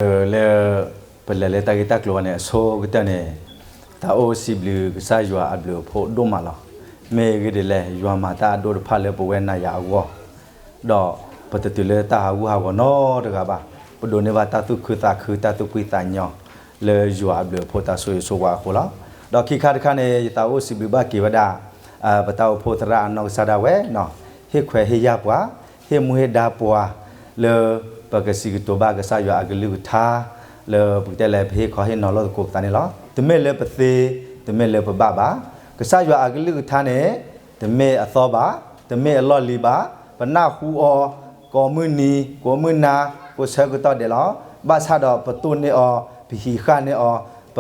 လၢပလဲၤလၢတၢ်ဂ့ၢ်တၢ်ကျိၤဝဲန့ၣ် အဆိကတၢၢ်န့ၣ် သးအိၣ်စံးဘျုးကစၢ်ယွၤအဘျုးအဖှိၣ်ဒိၣ်မးလီၤ. မ့ၢ်ဂ့ၢ်ဒ်လဲၣ် ယွၤမၤတၢ်အဒိၣ်တဖၣ်လၢပဝဲနၤယၤအဂီၢ် ဒီးပတတုၤလၢတၢ်ဟးဂူာ်ဟးဂီၤနီတဂၤဘၣ်. ပဒိးန့ၢ်ဘၣ်တၢ်သူၣ်ခုသးခု တၢ်သူၣ်ဖှံသးညီ လၢယွၤအဘျုးအဖှိၣ်တၢ်ဆိၣ်ဂ့ၤဆိၣ်ဝါအဃိလီၤ. ဒီးခံခါတခါန့ၣ် ယသးအိၣ်စံးဘျုးဘၣ်က့ၤဝဲဒၣ် ပတၢ်အိၣ်ဖှိၣ်သရၣ်အနီၢ်ကစၢ်ဒၣ်ဝဲ ဟ့ၣ်ခွဲးဟ့ၣ်ယာ်ပှၤ ဟ့ၣ်မူဟ့ၣ်ဒါပှၤ လၢပကစံးကတိၤဘၣ်ကစၢ်ယွၤအကလုၢ်ကထါ လၢပကတဲလဲၣ် ပဟ့ၣ်ခီဟ့ၣ်နီၤလိာ်သကိးပသးန့ၣ်လီၤ. တမ့ၢ်လၢပသ့, တမ့ၢ်လၢပဘၣ်ဘၣ်. ကစၢ်ယွၤအကလုၢ်ကထါန့ၣ် တမ့ၢ်အသီဘၣ်, တမ့ၢ်အလီၢ်လံၤဘၣ်. ပနၢ်ဟူအီၤ ကိးမုၢ်နံၤ ကိးမုၢ်နၤ ကိးဆၢကတီၢ်ဒဲးလီၤ. ဘၣ်ဆၣ်ဒီးပတိၢ်န့ၢ်အီၤ, ပဟံးဃာ်န့ၢ်အီၤ, ပ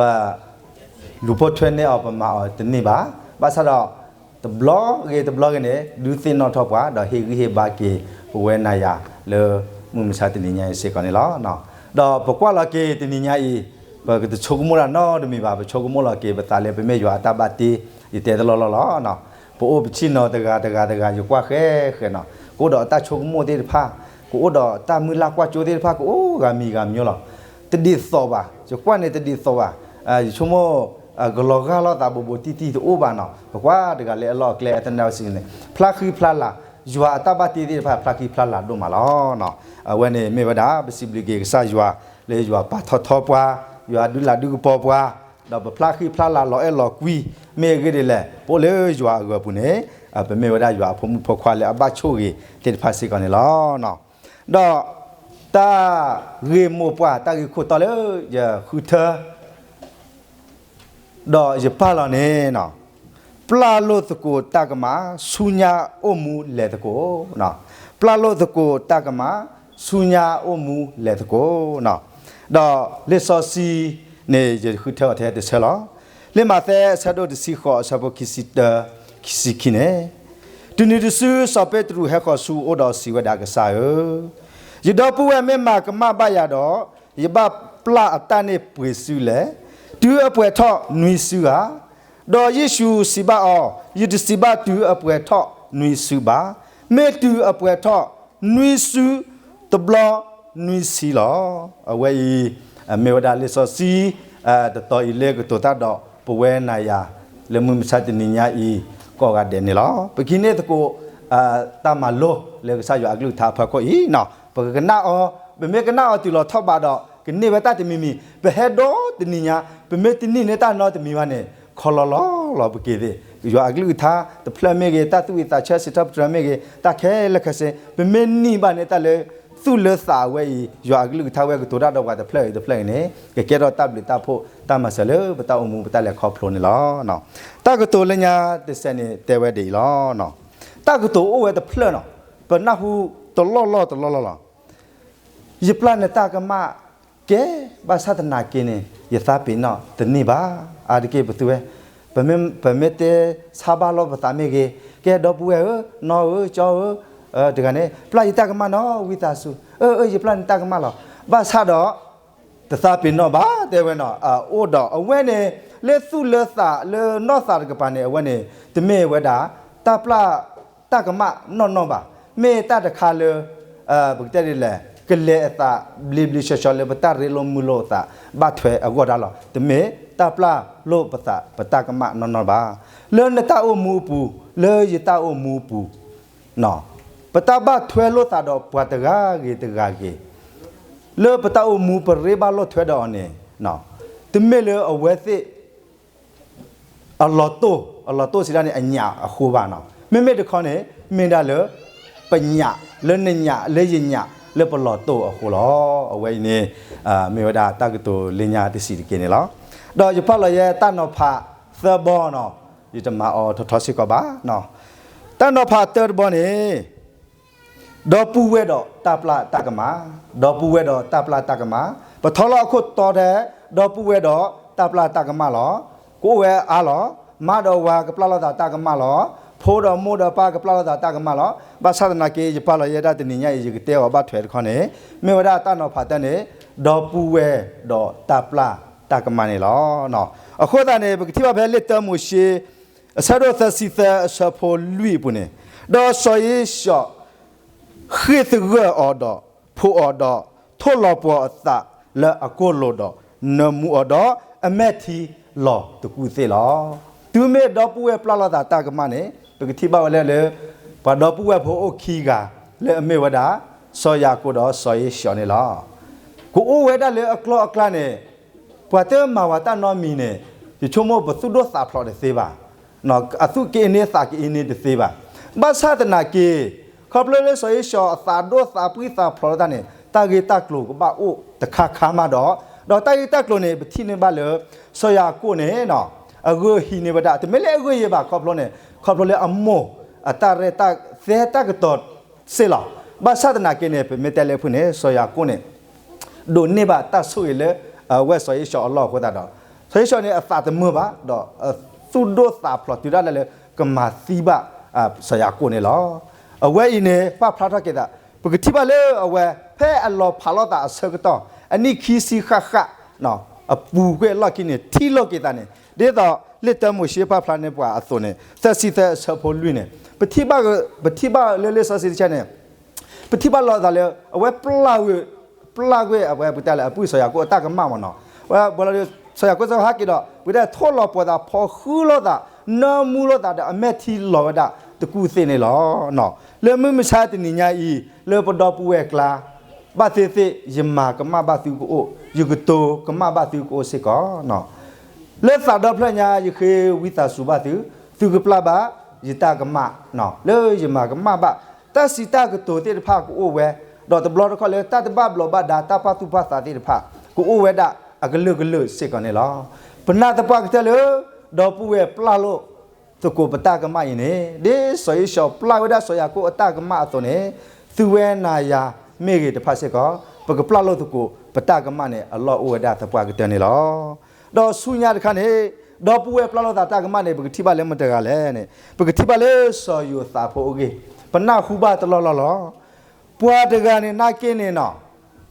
လူၤပိာ်ထွဲန့ၢ်အီၤ ပမၤအီၤတန့ၢ်ဘၣ်. ဘၣ်ဆၣ်ဒီး တဘျီဂ့ၤတဘျီဂ့ၤန့ၣ် ဒုးသ့ၣ်နီၣ်ထီၣ်ပှၤ ဒီးဟ့ၣ်ဂံၢ်ဟ့ၣ်ဘါက့ၤ ပဝဲနၤယၤလၢမုၢ်မဆါတနံၤညါအံၤစ့ၢ်ကီးန့ၣ်လီၤ. ဒီးပကွၢ်လီၤက့ၤတနံၤညါအံၤ ပကတဆိကမိၣ်တၢ်နီတမံၤဘၣ်, ပဆိကမိၣ်လီၤက့ၤပသးလၢပမ့ၢ်ယွၤအတၢ်ဘၣ်တ့, ယတဲတလီၢ်လီၢ်လီၤ. ပအိၣ်ပဆံၣ်နီၤတဂၤတဂၤတဂၤ ယကွၢ်ဃဲဃဲနီၤ, ကအိၣ်ဒီးတၢ်ဆိကမိၣ်သ့ၣ်တဖၣ်, ကအိၣ်ဒီးတၢ်မုၢ်လၢ်ကွၢ်ကၠိသ့ၣ်တဖၣ် ကအိၣ်ဂၤမံၤဂၤမံၤလီၤ. တဒ်သိးဘၣ်, ယကွၢ်န့ၣ်တဒ်သိးဘၣ်. ယဆိကမိၣ် ကလီၤဂာ်လိာ်သးဘူးဘူးတံၢ်တံၢ်တအိၣ်ဘၣ်နီၤ. ပကွၢ်တဂၤလၢအလီၢ်အကျဲအသနၢ်စံးန့ၣ် ဖျါဃံဖျါလၤ, ယွၤအတၢ်ဘၣ်တ့သ့ၣ်တဖၣ် ဖျါဃံဖျါလၤဒိၣ်မးလီၤ. အဝဲန့ၣ်မ့ၢ်ဝဲဒၣ် ပစံးဘျုးက့ၤကစၢ်ယွၤ လၢယွၤပာ်ထီၣ်ထီပှၤ, ယွၤဒုးလၤဒုးကပီၤပှၤ, ဒီးပဖျါဃံဖျါလၤလီၤအဲၣ်လီၤကွံ, မ့ၢ်အဂ့ၢ်ဒ်လဲၣ် ပအိၣ်လၢယွၤအဂီၤပူၤန့ၣ် ပမ့ၢ်ဝဲဒၣ်ယွၤအဖိမုၣ်ဖိခွါလၢအဘၣ်ဆိၣ်ဂ့ၤသ့ၣ်တဖၣ်စ့ၢ်ကီးန့ၣ်လီၤ. ဒီးတၢ်ဂ့ၢ်မိၢ်ပှၢ် တၢ်ဂ့ၢ်ခိၣ်တီလၢယဃုထၢ ဒီးယပာ်လီၤန့ၣ်, ပျၢ်လိာ်သကိးတၢ်ကမၣ် ဆူညါအိၣ်မူလဲၤသကိး, ပျၢ်လိာ်သကိးတၢ်ကမၣ် ဆူညါအိၣ်မူလဲၤသကိး. ဒီးလံာ်စီဆှံန့ၣ် ယဃုထၢအီၤထဲတဆၢလီၤ. လံာ်မးသဲအဆၢဒိၣ်တဆံဃိး အဆၢဖိခံဆံတၢ ခံဆံခံန့ၣ်, တုၤနုၤတစု စီၤပ့းတရူးဟဲဃီၤဆူအအိၣ်ဒီးစံးဝဲဒၣ်, ကစၢ်ဧၢ, ယဒီပုၢ်ဝဲၢ်မ့ၢ်မၤကမၣ်ဘၣ်ယၤဒီး ယဘၣ်ပျၢ်အတၢ်န့ၢ်ပှ့ၤစုလဲၣ်. တုၤအပှဲၤထီၣ်နွံစုဧါ. ဒီးယ့ၣ်ၡူးစံးဘၣ်အီၤ, ယတစံးဘၣ်တုၤအပှဲၤထီၣ်နွံစုဘၣ်, မ့ၢ်တုၤအပှဲၤထီၣ်နွံစုတဘျီနွံဆံလီၤ. အဝဲအံၤ မ့ၢ်ဝဲဒၣ်လံာ်စီဆှံ တတီၤအံၤလၢကတိၤတၢ်ဒီးပဝဲနၤယၤ လၢမုၢ်မဆါတနံၤညါအံၤ ကိးဂၤဒဲးန့ၣ်လီၤ. ပကဟံးန့ၢ်သကိး တၢ်မၤလိလၢကစၢ်ယွၤအကလုၢ်ကထါအဖီခိၣ်အံၤ, ပကကနၣ်အီၤ, ပမ့ၢ်ကနၣ်အီၤတုၤလီၤထီၣ်ဘးဒီး ကန့ၢ်ဝဲတၢ်တမံၤမံၤ, ပဟဲဒီတနံၤညါ ပမ့ၢ်တန့ၢ်န့ၢ်တၢ်နီတမံၤဘၣ်န့ၣ် ခီလီၤလီၤလီၤပက့ၤသ့ၣ်. ယွၤအကလုၢ်ကထါတဖျၢၣ်မ့ၢ်ဂ့ၤ, တၢ်သူၣ်ဝံသးဆၢစံးထီၣ်ပတြၢၤမ့ၢ်ဂ့ၤ, တၢ်ခဲလၢာ်ခဲဆ့ ပမ့ၢ်န့ၢ်ဘၣ်န့ၢ်တၢ်လၢသူၣ်လၢသးအဝဲအံၤ, ယွၤအကလုၢ်ကထါဝဲကတိၤတၢ်ဒီးပှၤတဖျၢၣ်အံၤတဖျၢၣ်အံၤန့ၣ် ကကဲထီၣ်တၢ်ဘျုးတၢ်ဖှိၣ်တၢ်မၤစၢၤလၢပတၢ်အိၣ်မူပတၢ်လဲၤခီဖျိန့ၣ်လီၤ. တၢ်ကတိၤလၢညါတစဲးန့ၣ် တဲဝဲဒ်အံၤလီၤ. တၢ်ကတိၤအိၣ်ဝဲတဖျၢၣ်နီၤ, ပနၢ်ဟူတလီၢ်လီၢ်တလီၢ်လီၢ်လီၤ. ယပျၢ်နတၢ်ကမၣ်ကဲ, ဘၣ်ဆၣ်သနာ်က့န့ၣ် ယသးပ့ၤနီၣ်တန့ၢ်ဘၣ်. အါတက့ၢ်ပသူဝဲ, ပမ့ၢ်တဲဆါဘၣ်လိာ်ပသးမ့ၢ်ဂ့ၤ, ကဲဒီပုၢ်ဝဲၢ်ဧၢ, နီၢ်ဧၢ, ကၠီဧၢ, တဂၤန့ၣ် ပျၢ်ယတၢ်ကမၣ်နီၤ, ဝံသးစူၤ, အၢ အၢ ယပျၢ်နတၢ်ကမၣ်လီၤ. ဘၣ်ဆၣ်ဒီး တသးပ့ၤနီၣ်ဘၣ် တဲဝဲနီၤ, အိၣ်ဒီးအဝဲန့ၣ် လၢသူၣ်လၢသးလၢနီၢ်သးတကပၤန့ၣ် အဝဲန့ၣ် တမ့ၢ်ဝဲဒၣ် တၢ်ပျၢ် တၢ်ကမၣ်နီၢ်နီၢ်ဘၣ်. မ့ၢ်တၢ်တခါလၢ ပကတဲဒ်လဲၣ် ကလဲၤအသးဘျ့ဘျ့ဆှီဆှီလၢပတၢ်ရ့လိာ်မုာ်လိာ်အသး ဘၣ်ထွဲအဂီၢ်ဒၣ်လီၤ. တမ့ၢ်တၢ်ပျၢ်လိာ်ပသး ပတၢ်ကမၣ်နီၢ်နီၢ်ဘၣ်. လၢနတၢ်အိၣ်မူအပူၤ လၢယတၢ်အိၣ်မူအပူၤ ပတၢ်ဘၣ်ထွဲလိာ်သးဒီးပှၤတဂၤဂ့ၤတဂၤဂ့ၤ, လၢပတၢ်အိၣ်မူပရ့ဘၣ်လိာ်ထွဲဒီးအီၤန့ၣ် တမ့ၢ်လၢအဝဲသ့ၣ် အလီၤတိၢ်, အလီၤတိၢ်စံးဒၣ်န့ၣ် အညၣ်အဃိဘၣ်နီၤ. မ့မ့ၢ်တခီန့ၣ် မ့ၢ်ဒၣ်လၢ ပညၣ်, လၢနညၣ်, လၢယညၣ်, လၢပလီၤတိၢ်အဃိလီၤ. အဝဲအံၤန့ၣ် မ့ၢ်ဝဲဒၣ်တၢ်ကတိၤလၢညါတစဲးတက့ၢ်န့ၣ်လီၤ. ဒီးယပာ်လီၤယဲတၢ်နီၤဖးသၢဘီနီၤ, ယတမၤအီၤထီထီစ့ၢ်ကီးဘၣ်. တၢ်နီၤဖးတၢတဘီန့ၣ် ဒီပုၢ်ဝဲၢ်ဒီးတၢ်ပျၢ်တၢ်ကမၣ်, ဒီပုၢ်ဝဲၢ်ဒီးတၢ်ပျၢ်တၢ်ကမၣ်, ပထီလီၤအခိၣ်တီထဲ ဒီပုၢ်ဝဲၢ်ဒီးတၢ်ပျၢ်တၢ်ကမၣ်လီၤ. ကအိၣ်ဝဲအါလီၤ. မါဒီးဝၤကပျၢ်လိာ်သးတၢ်ကမၣ်လီၤ. ဖိဒီးမိၢ်ဒီးပၢ်ကပျၢ်လိာ်သးတၢ်ကမၣ်လီၤ. ဘၣ်ဆၣ်သနာ်က့ ယပာ်လီၤယဲဒၣ်တနံၤညါအံၤ ယကတဲအီၤဘၣ်ထွဲတခီန့ၣ် မ့ၢ်ဝဲဒၣ်တၢ်နီၤဖးတၢန့ၣ် ဒီပုၢ်ဝဲၢ်ဒီးတၢ်ပျၢ်တၢ်ကမၣ်န့ၣ်လီၤ. အဃိသတးန့ၣ် ပကထံၣ်ဘၣ်ဖဲလံာ်တၢမိၤၡ့ အဆၢဒိၣ်သၢဆံသၢ အဆၢဖိလွံၢ်အပူၤန့ၣ်, ဒီးစီၤဧ့ၡီၤ ဃ့ၢ်သဂၢၢ်အီၤဒီး ဖိးအီၤဒီး ထိၣ်လီၤပှီၤအသး လၢအကိၢ်လိာ်ဒီး နၢမူအီၤဒီး အမဲာ်ထံလီၤတကူၣ်သ့ၣ်လီၤ. တုၤမ့ၢ်ဒီပုၢ်ဝဲၢ်ပျၢ်လိာ်သးတၢ်ကမၣ်န့ၣ် ပကထံၣ်ဘၣ်ဝဲလၢလၢ ပှၤဒီပုၢ်ဝဲၢ်ဖိအိၣ်ခံဂၤ လၢအမ့ၢ်ဝဲဒၣ် စီၤယၤကိာ်ဒီးစီၤဧ့ၡီၤန့ၣ်လီၤ. ကအိၣ်ဝဲဒၣ်လၢအကျိၤအကျဲန့ၣ် ပှၤတမၤဝဲတၢ်နီတမံၤန့ၣ် ယဆိကမိၣ်ပသူၣ်ဒိၣ်သးဖျိးတသ့ဘၣ်. အသူၣ်ကအ့န့သးကအ့န့တသ့ဘၣ်. ဘၣ်ဆၣ်သနာ်က့ ခီဖျိလၢစီၤဧ့ၡီၤအသးဒိၣ်သးပှံၣ်သးဖျိးလီၤတၢ်န့ၣ် တၢ်ဂ့ၢ်တၢ်ကျိၤကဘၣ်အိၣ်တခါခါမးဒီး ဒီးတၢ်ဂ့ၢ်တၢ်ကျိၤန့ၣ် ပထံၣ်န့ၢ်ဘၣ်လၢ စီၤယၤကိာ်န့ၣ် အဂုာ်ဟံးန့ၢ်ဝဲဒၣ် တမ့ၢ်လၢအဂုာ်ဟံးဘၣ်ခီဖျိန့ၣ် ခီဖျိလၢအမိၢ် အတၢ်ရဲၣ်တၢ်သဲတၢ်ကတိၤစ့ၢ်လီၤ. ဘၣ်ဆၣ်သနာ်က့န့ၣ် ပမ့ၢ်တဲလၢဖုၣ်န့ၣ် စီၤယၤကိာ်န့ၣ် ဒိးန့ၢ်ဘၣ်တၢ်ဆိၣ်ဂ့ၤလၢ အဝဲစီၤဧ့ၡီၤအလီၢ်အဃိသတးဒီး စီၤဧ့ၡီၤန့ၣ်အသးတမုာ်ဘၣ် ဒီးသူၣ်ဒိၣ်သးဖျိးတုၤဒၣ်လဲာ်လၢ ကမၤသံဘၣ် စီၤယၤကိာ်န့ၣ်လီၤ. အဝဲအံၤန့ၣ် ပာ်ဖျါထီၣ်က့ၤသး ပကထံၣ်ဘၣ်လၢအဝဲ ဖဲအလီၤဖးလိာ်သးအဆၢကတီၢ် အနံၣ်ခံဆံဃၣ်ဃၣ် အပူၤကွံာ်အလီၢ်ခံန့ၣ် ထံၣ်လိာ်က့ၤသးန့ၣ် ဒ်သိးလံာ်တၢမိၤၡ့ပာ်ဖျါန့ၢ်ပှၤအသိးန့ၣ် သၢဆံသၢအဆၢဖိလွံၢ်န့ၣ် ပထံၣ်ဘၣ် ပထံၣ်ဘၣ်လၢလံာ်စီဆှံတဆၢန့ၣ် ပထံၣ်ဘၣ်လိာ်သးလၢ အဝဲပျၢ်ကွံာ် ပျၢ်ကွံာ်အဝဲပကတဲလၢအပုၢ်စီၤယၤကိာ်အတၢ်ကမၣ်မ့ၢ်နီၤ. အဝဲ စီၤယၤကိာ်စ့ၢ်ကီးဟဲက့ၤဒီး ပကတဲထိၣ်လီၤပှီၤသးဖီဃုလိာ်သး နၢမူလိာ်သးဒီးအမဲာ်ထံလီၤဝဲဒၣ်တကူၣ်သ့ၣ်န့ၣ်လီၤ. လၢမုၢ်မဆါတနံၤညါအံၤ လၢပဒီပုၢ်ဝဲၢ်အကျါ ဘၣ်သ့ၣ်သ့ၣ် ယမၤကမၣ်ဘၣ်သုကအိၣ် ယကတိၤကမၣ်ဘၣ်သုကအိၣ်စ့ၢ်ကီး လၢသးဒီဖျၢၣ်ညါ ယဃ့ဝံသးစူၤဘၣ်သု, သုကပျၢ်ဘၣ်ယတၢ်ကမၣ်, လၢယမၤကမၣ်ဘၣ် တၢ်စံးတၢ်ကတိၤသ့ၣ်တဖၣ်ကအိၣ်ဝဲ, ဒီးတဘျီတခီၣ်လၢတၢ်တဘၣ်ဘျီးဘၣ်ဒါ တၢ်ပာ်သူၣ်ပာ်သးသ့ၣ်တဖၣ် ကအိၣ်ဝဲဒၣ်အကလုာ်ကလုာ်စ့ၢ်ကီးန့ၣ်လီၤ. ပနာ်သပှၢ်ကတၢၢ်လၢ ဒီပုၢ်ဝဲၢ်ပျၢ်လိာ်သကိးပတၢ်ကမၣ်အံၤန့ၣ် ဒ်စီၤဧ့ၡီၤပျၢ်ဝဲဒၣ်စီၤယၤကိာ်အတၢ်ကမၣ်အသိးန့ၣ် သုဝဲနၤယၤမ့ၢ်ဂ့ၤတဖၣ်စ့ၢ်ကီး ပကပျၢ်လိာ်သကိးပတၢ်ကမၣ်န့ၣ် အလီၢ်အိၣ်ဝဲဒၣ်သပှၢ်ကတၢၢ်န့ၣ်လီၤ. ဒီးဆူညါတခါန့ၣ် ဒီပုၢ်ဝဲၢ်ပျၢ်လိာ်သးတၢ်ကမၣ်န့ၣ် ပကထံၣ်ဘၣ်လၢမတဂၤလဲၣ်န့ၣ် ပကထံၣ်ဘၣ်လၢစီၤယိၤသးဖိအဂ့ၢ် ပနၢ်ဟူဘၣ်တလီၢ်လီၢ်လီၤ. ပှၤတဂၤန့ၣ်နာ်က့န့ၣ်နီၤ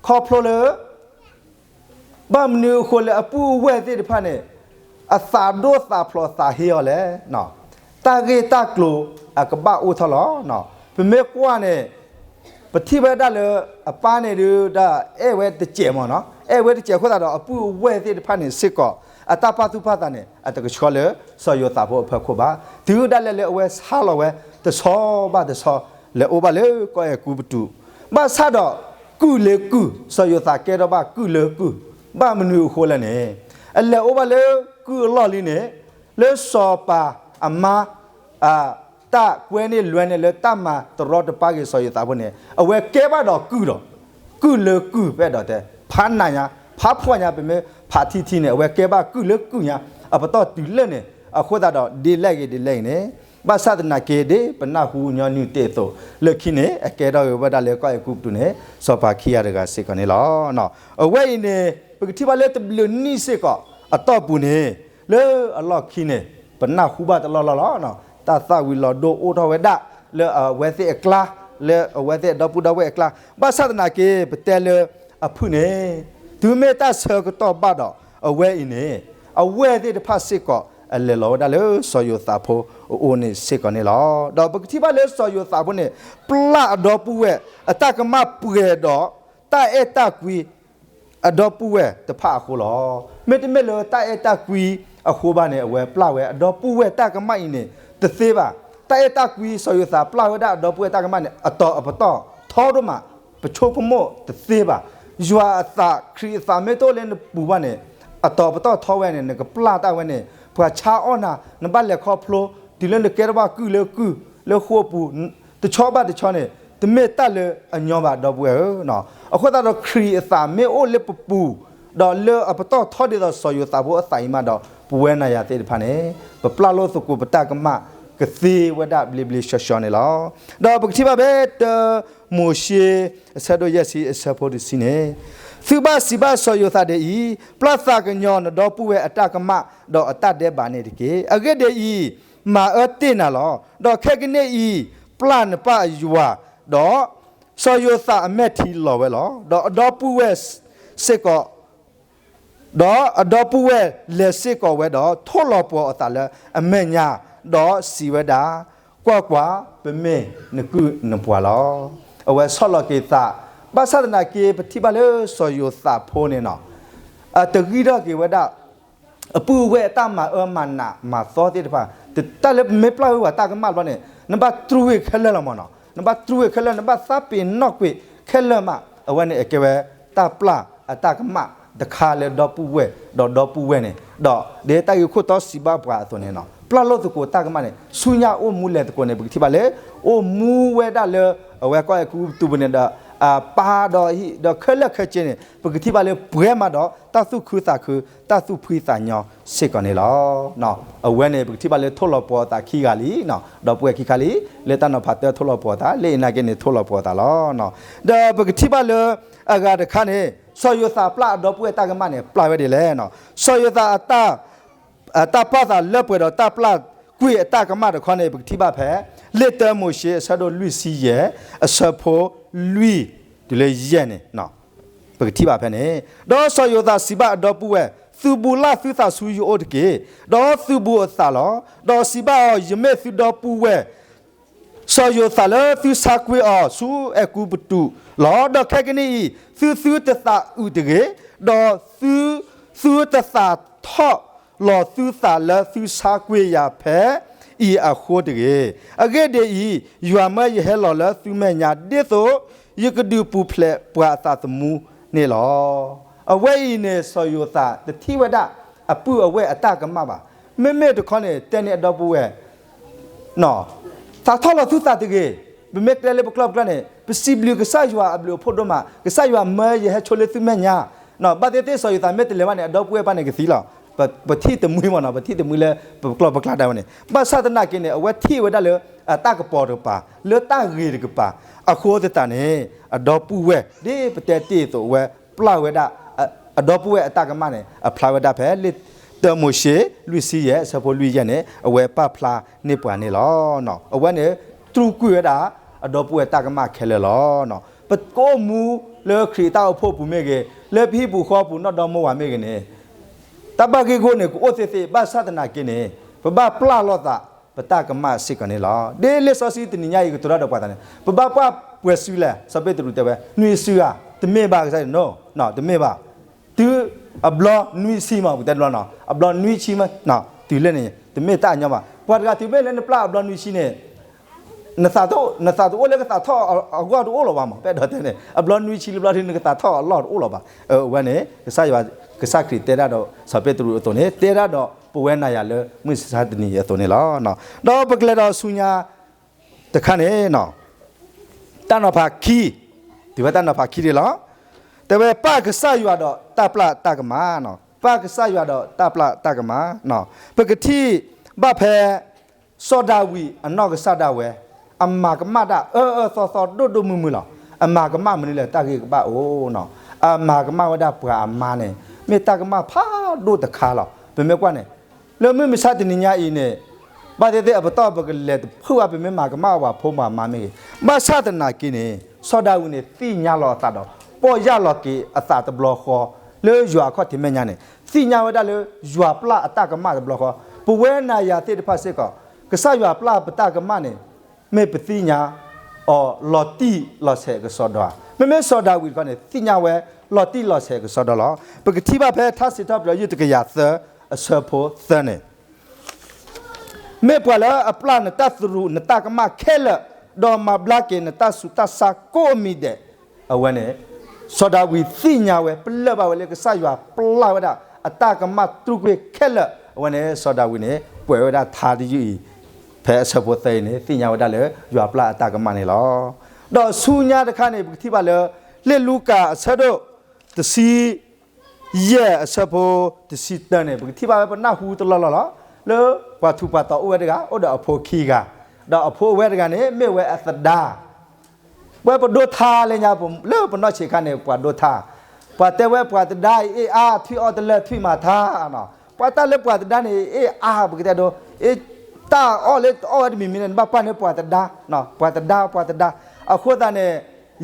ခီဖျိလၢ ဘၣ်မနုၤအဃိလၢအပုၢ်အဝဲၢ်သ့ၣ်တဖၣ်န့ၣ် အသးဒိၣ်သးဖျိးသးဟ့အီၤလဲၣ်. တၢ်ဂ့ၢ်တၢ်ကျိၤအကဘၣ်အိၣ်ထီၣ်လီၤ. ပမ့ၢ်ကွၢ်န့ၣ် ပထံၣ်ဝဲဒၣ်လၢအပၢ်န့ၣ်ဒုး ဒ်အဲၣ်ဝဲတစဲးမ့ၢ်နီၤ, အဲၣ်ဝဲတစဲးအဃိသတးဒီး အပုၢ်အဝဲၢ်သ့ၣ်တဖၣ်န့ၣ်စ့ၢ်ကီး အတၢ်ပာ်သူၣ်ပာ်သးန့ၣ် အတကဆှီလၢစီၤယိၤသးဖိအဖီခိၣ်ဘၣ်. တုၤဒၣ်လဲာ်လၢအဝဲဆါလီၤဝဲ တဆီဘၣ်တဆီ လဲၤအိၣ်ဘၣ်လၢကီၢ်အဲၤကူပတူး, ဘၣ်ဆၣ်ဒီး ကုၢ်လၢကုၢ် စီၤယိၤသးကဲထီၣ်ဘၣ်ကုၢ်လၢကုၢ်, ဘၣ်မနုၤအဃိလဲၣ်န့ၣ် အလဲၤအိၣ်ဘၣ်လၢကုၢ်အလီၢ်လံန့ၣ် လၢစီၤပၤအမါ တၢ်ကွဲန့ၢ်လွဲန့ၢ်လၢတၢ်မၤတရီတပါက့ၤစီၤယိၤသးဖိန့ၣ် အဝဲကဲဘၣ်ဒီးကုၢ်ဒီး ကုၢ်လၢကုၢ်ဖဲဒီးတဲ ဖးနးညါ ဖးဖှီၣ်ညါ ပမ့ၢ်ဖးထံထံန့ၣ် အဝဲကဲဘၣ်ကုၢ်လၢကုၢ်ညါ အပတီၢ်တုၤလၢန့ၣ် အဃိသတးဒီးဒ်လဲၣ်ဂ့ၤဒ်လဲၣ်ဂ့ၤန့ၣ် ဘၣ်ဆၣ်သနာ်က့ဒ်ပနၢ်ဟူညီနုၢ်တ့ၢ်အသိး လၢခံန့ၣ် အကဲထီၣ်က့ၤဝဲဒၣ်လၢကီၢ်အဲၤကူပတူးန့ၣ် စီၤပၤခံဂၤတဂၤစ့ၢ်ကီးန့ၣ်လီၤ. အဝဲအံၤန့ၣ် ပကထံၣ်ဘၣ်လၢတဘျုးနံၣ်စ့ၢ်ကီးအတီၢ်ပူၤန့ၣ် လၢအလီၢ်ခံန့ၣ် ပနၢ်ဟူဘၣ်တလီၢ်လီၢ်လီၤ. တၢ်သၣ်ဝံၤလီၤဒိအိၣ်ထီၣ်ဝဲဒၣ် လၢအဝဲသ့ၣ်အကျါ လၢအဝဲသ့ၣ်အဒီပုၢ်ဒီဝဲၢ်အကျါ ဘၣ်ဆၣ်သနာ်က့ ပတဲလၢအဖုၣ်န့ၣ် တုၤမ့ၢ်တၢ်ဆၢကတီၢ်ဘၣ်ဒီး အဝဲအံၤန့ၣ် အဝဲၢ်သ့ၣ်တဖၣ်စ့ၢ်ကီး အလဲၤလီၤဝဲဒၣ်လၢစီၤယိၤသးဖိအအိၣ်န့ၣ်စ့ၢ်ကီးန့ၣ်လီၤ. ဒီးပကထံၣ်ဘၣ်လၢစီၤယိၤသးဖိန့ၣ် ပျၢ်အဒီပုၢ်ဝဲၢ်အတၢ်ကမၣ်ပှဲၤဒီး တၢ်အဲၣ်တၢ်ကွံ အဒီပုၢ်ဝဲၢ်တဖၣ်အဃိလီၤ. မ့တမ့ၢ်လၢတၢ်အဲၣ်တၢ်ကွံအဃိဘၣ်န့ၣ် အဝဲပျၢ်ဝဲအဒီပုၢ်ဝဲၢ်တၢ်ကမၣ်အံၤန့ၣ် တသ့ဘၣ်. တၢ်အဲၣ်တၢ်ကွံ စီၤယိၤသးပျၢ်ဝဲဒၣ်အဒီပုၢ်ဝဲၢ်တၢ်ကမၣ်န့ၣ် အတီၤအပတီၢ်ထီဒိၣ်မး ပဆိကမိၣ်တသ့ဘၣ်. ယွၤအသး ခရံာ်အသးမ့ၢ်တအိၣ်လၢနပူၤဘၣ်န့ၣ် အတီၤပတီၢ်ထီဝဲန့ၣ် နကပျၢ်တၢ်ဝဲန့ၣ် ပှၤဆါအီၣ်နၤ နဘၣ်လဲၤခီဖျိ တုၤလၢနကဲထီၣ်ဘၣ်ကုၢ်လၢကုၢ် လၢဃိာ်ပူၤ တဆီဘၣ်တဆီန့ၣ် တမ့ၢ်တၢ်လၢအညီဘၣ် ဒီပုၢ်ဝဲၢ်ဧၢ. အဃိသတးဒီး ခရံာ်အသးမ့ၢ်အိၣ်လၢပပူၤ ဒီးလၢအပတီၢ်ထီဒ်သိးစီၤယိၤသးဖိအသးအံၤမးဒီး ပဝဲနၤယၤသ့ၣ်တဖၣ်န့ၣ် ပပျၢ်လိာ်သကိးပတၢ်ကမၣ်ကသ့ဝဲဒၣ်ဘျ့ဘျ့ဆှီဆှီန့ၣ်လီၤ. ဒီးပကထံၣ်ဘၣ်ဖဲတၢမိၤၡ့ အဆၢဒိၣ်ယဲၢ်ဆံအဆၢဖိတဆံန့ၣ် သုဘၣ်စံးဘၣ်စီၤယိၤသးဒ်အံၤ, ပျၢ်သးကညီၤနဒီပုၢ်ဝဲၢ်အတၢ်ကမၣ် ဒီးအတၢ်ဒဲးဘးန့ၣ်တက့ၢ်. အဂ့ၢ်ဒ်အံၤ, မၤအၢတ့ၢ်နၤလီၤ. ဒီးခဲကနံၣ်အံၤ ပျၢ်နပၢ်အယွၤ, ဒီးစီၤယိၤသးအမဲာ်ထံလီၤဝဲလီၤ. ဒီးအဒီပုၢ်ဝဲၢ်စ့ၢ်ကီး ဒီးအဒီပုၢ်ဝဲၢ်လဲၤစ့ၢ်ကီးဝဲဒီး ထိၣ်လီၤပှီၤအသးလၢအမဲာ်ညါ, ဒီးစံးဝဲဒၣ်, ကွၢ်ကွၢ်, ပမ့ၢ်နကုၢ်နပှၤလီၤ. အဝဲဆီၣ်လီၤက့ၤသး ဘၣ်ဆၣ်သနာ်က့ ပထံၣ်ဘၣ်လၢစီၤယိၤသးဖိန့ၣ်နီၤ, အတဂံၢ်ထီၣ်က့ၤဝဲဒၣ် အပုၢ်အဝဲၢ်အတၢ်မၤအၢမၤနးမၤသီသ့ၣ်တဖၣ်, တၢ်လၢပမ့ၢ်ပျၢ်ဝဲဝဲတၢ်ကမၣ်တဘျီန့ၣ် နဘၣ်တြူာ်ဝဲခဲလၢာ်လီၤမးနီၤ, နဘၣ်တြူာ်ဝဲခဲလၢာ် နဘၣ်သးပ့ၤနီၣ်ကွံာ်ခဲလၢာ်မး, အဝဲန့ၣ်အကဲဝဲတၢ်ပျၢ်အတၢ်ကမၣ်တခါလၢဒီပုၢ်ဝဲၢ် ဒီးဒီပုၢ်ဝဲၢ်န့ၣ် ဒီးဒ်တၢ်ဂ့ၢ်ခိၣ်တီစံးဘၣ်ပှၤအသိးန့ၣ်နီၤ, ပျၢ်လိာ်သကိးတၢ်ကမၣ်န့ၣ် ဆူညါအိၣ်မူလဲၤသကိးန့ၣ် ပကထံၣ်ဘၣ်လၢ အိၣ်မူဝဲဒၣ်လၢ အဝဲကီၢ်အဲၤကူပတူးပူၤန့ၣ်ဒီး အပၢ်ဒီးဟံၣ်ဒီးခဲလၢာ်ခဲဆ့န့ၣ် ပကထံၣ်ဘၣ်လၢပှဲၤမးဒီးတၢ်သူၣ်ခုသးခု တၢ်သူၣ်ဖှံသးညီစ့ၢ်ကီးန့ၣ်လီၤ. အဝဲန့ၣ် ပကထံၣ်ဘၣ်လၢထိၣ်လီၤပှီၤအသးခံဂၤလံ, ဒီပုၢ်ဝဲၢ်ခံခါလံ, လၢတၢ်နီၤဖးတၢထိၣ်လီၤပှီၤအသး လၢအံၤနာ်က့န့ၣ် ထိၣ်လီၤပှီၤအသးလီၤ. ဒီးပကထံၣ်ဘၣ်လၢ အဂၤတခါန့ၣ် စီၤယိၤသးပျၢ်အဒီပုၢ်ဝဲၢ်တၢ်ကမၣ်န့ၣ် ပျၢ်ဝဲဒ်လဲၣ်. စီၤယိၤသးအတၢ် အတၢ်ပာ်သးလၢပှဲၤဒီးတၢ်ပျၢ်ကွံာ်အတၢ်ကမၣ်တခီန့ၣ် ပကထံၣ်ဘၣ်ဖဲ လံာ်တၢမိၤၡ့အဆၢဒိၣ်လွံၢ်ဆံယဲၢ် အဆၢဖိလွံၢ်တုၤလၢယဲၢ်န့ၣ် ပကထံၣ်ဘၣ်ဖဲန့ၣ်, ဒီးစီၤယိၤသးစံးဘၣ်အဒီပုၢ်ဝဲၢ်, သုးဘူးလၢ်သုသးဆူယအိၣ်တက့ၢ်, ဒီးသုးဘူးအသးလီၤ. ဒီးစံးဘၣ်အီၤ, ယမ့ၢ်သုဒီပုၢ်ဝဲၢ် စီၤယိၤသးလၢသုဆါကွံာ်အီၤဆူအဲၤကူပတူးလီၤ. ဒီးခဲကနံၣ်အံၤ သုသုတသးအုးတဂ့ၤ, ဒီးသု သုတသးထီၣ်လီၤသုသးလၢသုဆါကွံာ်ယၤဖဲအံၤအဃိတဂ့ၤ. အဂ့ၢ်ဒ်အံၤ, ယွၤမၢယဟဲလီၤလၢသုမဲာ်ညါ ဒ်သိးယကဒုးပူၤဖျဲးပှၤအသးသမူန့ၣ်လီၤ. အဝဲအံၤန့ၣ် စီၤယိၤသးတထံၣ်ဝဲဒၣ်အပုၢ်အဝဲၢ်အတၢ်ကမၣ်ဘၣ်. မ့မ့ၢ်တခီန့ၣ် တဲန့ၢ်အဒီပုၢ်ဝဲၢ် သးထီၣ်လီၤသုသးတဂ့ၤ. ပမ့ၢ်တဲလၢပကျီၢ်ပကျီၢ်န့ၣ် ပစံးဘျုးကစၢ်ယွၤအဘျုးအဖှိၣ်ဒိၣ်မး, ကစၢ်ယွၤမၢယဟဲဆိလၢသုမဲာ်ညါ, ဘၣ်သ့ၣ်သ့ၣ်စီၤယိၤသးမ့ၢ်တလဲၤဘၣ်န့ၣ် အဒီပုၢ်ဝဲၢ်ဘၣ်န့ၣ်ကသံလီၤ. ပထံၣ်တမှံမ့ၢ်နီၤ, ပထံၣ်တမှံလၢပကျီၢ်ပကျါဒၣ်ဝဲန့ၣ်, ဘၣ်ဆၣ်သနာ်က့န့ၣ် အဝဲထံၣ်ဝဲဒၣ်လၢအတၢ်ကပီၤတကပၤ လၢတၢ်ဂ့ၤတကပၤ, အဃိသတးန့ၣ် အဒီပုၢ်ဝဲၢ် ဒ်ပတဲတ့ၢ်အသိး အဝဲပျၢ်ဝဲဒၣ် အဒီပုၢ်ဝဲၢ်အတၢ်ကမၣ်န့ၣ် အဖျါဝဲဒၣ်ဖဲလံာ်တၢမိၤၡ့ လွံၢ်ဆံယဲၢ် အဆၢဖိလွံၢ်ယဲၢ်န့ၣ် အဝဲပာ်ဖျါန့ၢ်ပှၤန့ၣ်လီၤ. အဝဲန့ၣ် တြူာ်ကွံာ်ဝဲဒၣ် အဒီပုၢ်ဝဲၢ်တၢ်ကမၣ်ခဲလၢာ်လီၤ. ပကအိၣ်မူလၢခရံာ်အတၢ်အိၣ်ဖှိၣ်ပူၤမ့ၢ်ဂ့ၤ, လၢပဟံၣ်ပူၤဃီပူၤနီၢ်ဒီမါဝၤမ့ၢ်ဂ့ၤန့ၣ် တၢ်ဘၣ်ဂ့ၢ်ဂီၢ်န့ၣ် ကအိၣ်သ့သ့, ဘၣ်ဆၣ်သနာ်က့န့ၣ် ပဘၣ်ပျၢ်လိာ်သး ပတၢ်ကမၣ်စ့ၢ်ကီးန့ၣ်လီၤ. ဒ်လံာ်စီဆှံတနံၤညါအံၤ ကတိၤတၢ်ဒီးပှၤသးန့ၣ် ပဘၣ်ပှၢ်ပှဲၤစုလဲၣ်, စီၤပ့းတရူးတဲဝဲ နွံစုဧါ, တမ့ၢ်ဘၣ်, ကစၢ်ယွၤ, တမ့ၢ်ဘၣ်, တုၤအဘျီနွံဆံမး, ပကတဲတဘျီနီၤ, အဘျီနွံဆံမး, တုၤလၢန့ၣ် တမ့ၢ်တၢ်ညီဘၣ်. ပှၤတဂၤတုၤမ့ၢ်လၢနပျၢ်အဘျီနွံဆံန့ၣ် နသးတအိၣ်လၢကသးထီၣ်အဂီၢ်တအိၣ်လၢၤဘၣ်မး, ပအဲၣ်ဒိးတဲန့ၣ် အဘျီနွံဆံလၢဘျီဒုး နကသးထီၣ်အလီၢ်တအိၣ်လၢၤဘၣ်. အဝဲန့ၣ် ကစၢ်ယွၤ ကစၢ်ခရံာ်တဲတၢ်ဒီးစီၤပ့းတရူးအသိးန့ၣ် တဲတၢ်ဒီးပဝဲနၤယၤလၢမုၢ်ဆါတနံၤအံၤအသိးန့ၣ်လီၤ. ဒီးပကလဲၤဒီးဆူညါတခါန့ၣ် တၢ်နီၤဖးခံ, တုၤဝဲတၢ်နီၤဖးခံန့ၣ်လီၤ. တဲဝဲပၢ်ကစၢ်ယွၤဒီးတၢ်ပျၢ်တၢ်ကမၣ်, ပၢ်ကစၢ်ယွၤဒီးတၢ်ပျၢ်တၢ်ကမၣ်, ပကထံၣ်ဘၣ်ဖဲ စီၤဒၤဝံးအနီၢ်ကစၢ်ဒၣ်ဝဲ အမၤကမၣ်တၢ်အၢအၢသီသီဒိၣ်ဒိၣ်မုၢ်မုၢ်လီၤ. အမၤကမၣ်မနုၤလဲၣ် တၢ်ဂ့ၢ်ကဘၣ်အိၣ်နီၤ. အမၤကမၣ်ဝဲဒၣ်ပှၤအမါန့ၣ် မ့ၢ်တၢ်ကမၣ်ဖးဒိၣ်တခါလီၤ. ပမ့ၢ်ကွၢ်န့ၣ် လၢမုၢ်မဆါတနံၤညါအံၤန့ၣ် ဘၣ်သ့ၣ်သ့ၣ်အပတီၢ်ပကလဲၤတဖုၣ်ဘၣ် ပမ့ၢ်မၤကမၣ်ပှၤဖိမၤမါမ့ၢ်ဂ့ၤ, ဘၣ်ဆၣ်သနာ်က့န့ၣ် စီၤဒၤဝံးန့ၣ် သ့ၣ်ညါလီၤအသးဒီး ပီၢ်ယၢ်လီၤက့ၤအသးတဘျီဃီ လၢယွၤအခီၣ်ထံးမဲာ်ညါန့ၣ် သ့ၣ်ညါဝဲဒၣ်လၢ ယွၤပျၢ်အတၢ်ကမၣ်တဘျီဃီ, ပဝဲနၤယၤသ့ၣ်တဖၣ်စ့ၢ်ကီး ကစၢ်ယွၤပျၢ်ပတၢ်ကမၣ်န့ၣ် မ့ၢ်ပသ့ၣ်ညါအီၤလီၤတံၢ်လီၤဆဲးကစီဒီဧါ. မ့မ့ၢ်စီၤဒၤဝံးတခီန့ၣ် သ့ၣ်ညါဝဲလီၤတံၢ်လီၤဆဲးကစီဒီလီၤ. ပကထံၣ်ဘၣ်ဖဲထါစံးထီၣ်ပတြၢၤ ယုၢ်တကယၤသၢ အဆၢဖိသၢန့ၣ် မ့ၢ်ပှၤလၢအပျၢ်နတၢ်သရူးနတၢ်ကမၣ်ခဲလၢာ်, ဒီးမၤဘျါက့ၤနတၢ်ဆူးတၢ်ဆါကိးမံၤဒဲး, အဝဲန့ၣ် စီၤဒၤဝံးသ့ၣ်ညါဝဲ ပလၢၢ်ဘၣ်ဝဲလၢကစၢ်ယွၤပျၢ်ဝဲဒၣ် အတၢ်ကမၣ်တြူာ်ကွံာ်ခဲလၢာ်, အဝဲန့ၣ် စီၤဒၤဝံးန့ၣ် ကွဲးဝဲဒၣ်ထါတယုၢ်အံၤ ဖဲအဆၢဖိသၢအံၤန့ၣ် သ့ၣ်ညါဝဲဒၣ်လၢယွၤပျၢ်အတၢ်ကမၣ်န့ၣ်လီၤ. ဒီးဆူညါတခါန့ၣ် ပကထံၣ်ဘၣ်လၢ လံာ်လူၤကၣ်အဆၢဒိၣ်တဆံ ယဲၢ်အဆၢဖိတဆံတၢန့ၣ် ပကထံၣ်ဘၣ်ဝဲပနၢ်ဟူတလီၢ်လီၢ်လီၤ. လၢပှၤထူးပှၤတီၤအိၣ်ဝဲတဂၤ အိၣ်ဒီးအဖိခံဂၤ, ဒီးအဖိဝဲတဂၤန့ၣ် မ့ၢ်ဝဲအသဒါ, ဝဲပဒိထါလၢညါ လၢပနီၢ်ဆံးခါန့ၣ် ပှၤဒိထါ, ပှၤတဲဝဲပှၤသဒါအံၤ အ့ၣ်အါ ထွံၣ်အီၣ်တလၢာ်ထွံၣ်မၤထါနီၤ, ပှၤတၢ်လၢပှၤသဒါန့ၣ် အ့ၣ်အါ ပကတဲဒိ အ့ၣ် တၢ်အီၣ်လၢတအီၣ်ဝဲတမံၤမံၤန့ၣ် နဘၣ်ပာ်န့ၢ်ပှၤသဒါ, ပှၤသဒါ ပှၤသဒါ, အဃိသတးန့ၣ်